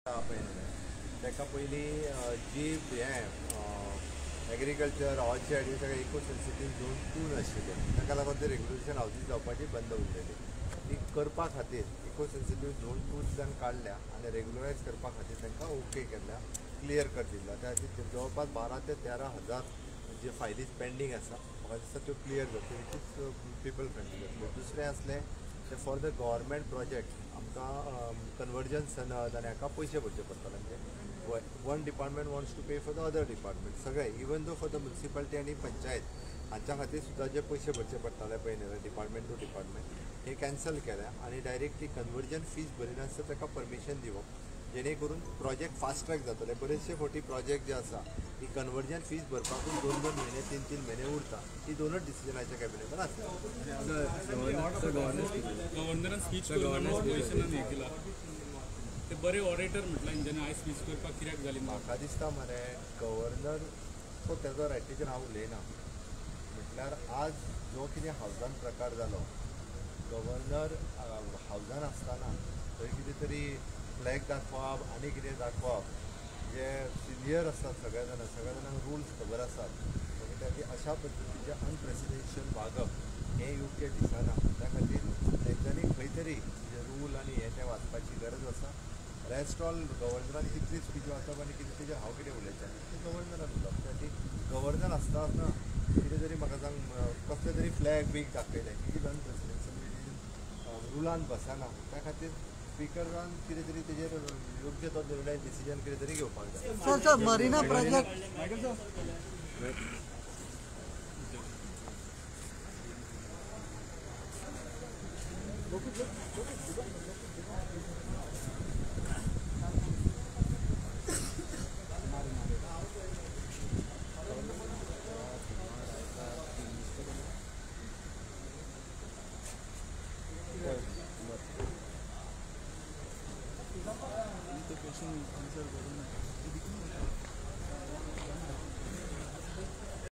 ताका पयलीं जी हें एग्रीकल्चर ऑर्चर्ड हे सगळे इको सेन्सिटीव झोन 2 आशिल्ले, ताका लागून ते रेग्युलेशन हावजीस जावपाची बंद उरलेली. ती करपा खातीर इको सेन्सिटीव झोन 2तल्यान काडल्या आनी रेग्युलरायज करपा खातीर तांकां ओके केल्या, क्लियर कर दिला. त्या खातीर जवळपास 12 ते 13 हजार जे फायलीज पेंडींग आसा म्हाका दिसता त्यो क्लियर जातल्यो, which is people friendly जातल्यो. दुसरें आसलें ते फॉर the government project आमकां कन्वर्जन सनद आनी हाका पयशे भरचे पडटले. म्हणजे one department wants to pay for the other department, सगळे even though for the municipality आनी पंचायत हांच्या खातीर सुद्दां जे पयशे भरचे पडटाले पळय न्ही डिपार्टमेंट टू डिपार्टमेंट, हे कॅन्सल केल्या आनी डायरेक्टली कन्वर्जन फीज भरिनासतना ताका परमिशन दिवप, जेणे करून प्रोजेक्ट फास्ट ट्रॅक जातले. बरेचशे फावटी प्रोजेक्ट जे आसा ही कन्वर्जन फीज भरपाकूच 2-2 म्हयने 3-3 म्हयने उरता. ही दोनूच डिसिजनाच्या कॅबिनेटान आसता. गव्हर्नरान स्पीच करून ते बरे ऑरेटर म्हटल्यार तेंच्यांनी आयज स्पीच करपाक कित्याक जाली? म्हाका दिसता मरे गव्हर्नर तो तेजो रायटीचेर हांव उलयना. म्हटल्यार आज जो कितें हावजान प्रकार जालो, गव्हर्नर हावजान आसतना थंय कितें तरी फ्लॅग दाखोवप आनी कितें दाखोवप, जे सिनियर आसात सगळ्या जाणां, सगळ्या जाणांक रुल्स खबर आसात, मागीर त्या खातीर अशा पद्दतीचें अनप्रेसिडेन्शियल वागप हें योग्य दिसना. त्या खातीर तेंच्यांनी खंय तरी रूल आनी हें तें वाचपाची गरज आसा. रेस्ट ऑल गव्हर्नरान कितली स्पीच वाचप आनी कितें तेजेर हांव कितें उलयता तें गव्हर्नरान उलोवप. त्या खातीर गव्हर्नर आसता आसतना कितें तरी म्हाका सांग कसले तरी फ्लॅग बीग दाखयले, it is अनप्रेसिडेन्शियल, रुलान बसना. त्या खातीर स्पीकरान कितें तरी तेजेर योग्य तो निर्णय डिसिजन कितें तरी घेवपाक जाय. Sir sir marina project question answer करूं ना.